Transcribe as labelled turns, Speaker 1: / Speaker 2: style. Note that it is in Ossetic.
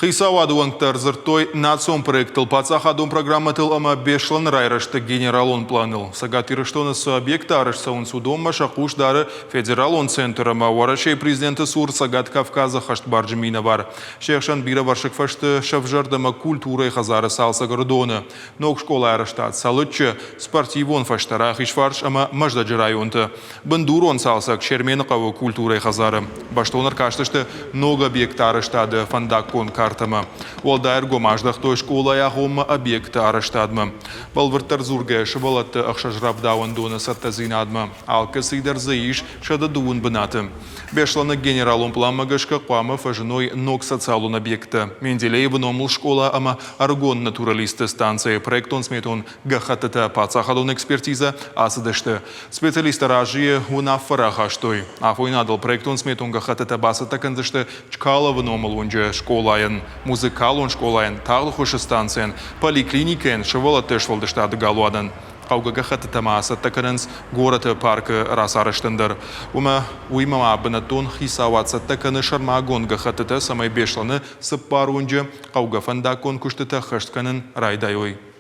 Speaker 1: Хицауады уӕнгтӕ ӕрдзырдтой национ проекттыл, паддзахадон программӕтыл ӕмӕ Беслӕны райрӕзты генералон пъланыл. Цӕгат Ирыстоны цы объекттӕ арӕзт цӕуынц, уыдонмӕ сӕ хъус дары федералон центр ӕмӕ Уӕрӕсейы президенты цур Цӕгат Кавказы хӕстбарджын минӕвар. Се хсӕн бирӕвӕрсыг фӕзты сӕвзӕрд ӕмӕ культурӕйы хӕдзары цалцӕг Ӕрыдоны, ног скъолайы арӕзтад Цӕлыччы, спортивон фӕзтӕ Рахизфарс ӕмӕ Мӕздӕджы районты. Бындурон цалцӕг Чермены хъӕуы культурӕйы хӕдзары. Бӕстон ӕркастысты ног объекты арӕзтады фӕндаггон картӕмӕ. Уӕлдай ӕргом аздӕхтой скъолайы агъоммӕ объекты арӕзтадмӕ. Бӕлвырддӕр дзургӕйӕ сывӕллӕтты ӕхсӕз рӕвдауӕндоны цӕттӕдзинадмӕ. Алкӕцыйдӕр дзы ис 130 бынаты. Беслӕны генералон пъланмӕ гӕсгӕ хъуамӕ фӕзыной ног социалон объекттӕ. Менделеевы номыл скъола ӕмӕ ӕрыгон натуралистты станцӕйы проектон-сметон гӕххӕттытӕ паддзахадон экспертизӕ ацыдысты. Специалисттӕ разыйы уынаффӕ рахастой. Афойнадыл проектон-сметон гӕххӕттытӕ бацӕттӕ кӕндзысты Чкаловы номыл уынджы скъолайӕн, музыкалон скъолайӕн, тагъд ӕххуысы станцӕйӕн, поликлиникӕйӕн, сывӕллӕтты сфӕлдыстады галуанӕн. Хъӕугӕ гӕххӕттытӕ ма цӕттӕ кӕнынц горӕты паркы рацарӕзтӕн дӕр. Уымӕ, уыимӕ ма бынӕттон хицауад цӕттӕ кӕны сӕрмагонд гӕххӕттытӕ, цӕмӕй Беслӕны цыппар уынджы хъӕугӕ фӕндаггон куыстытӕ ӕххӕст кӕнын райдайой.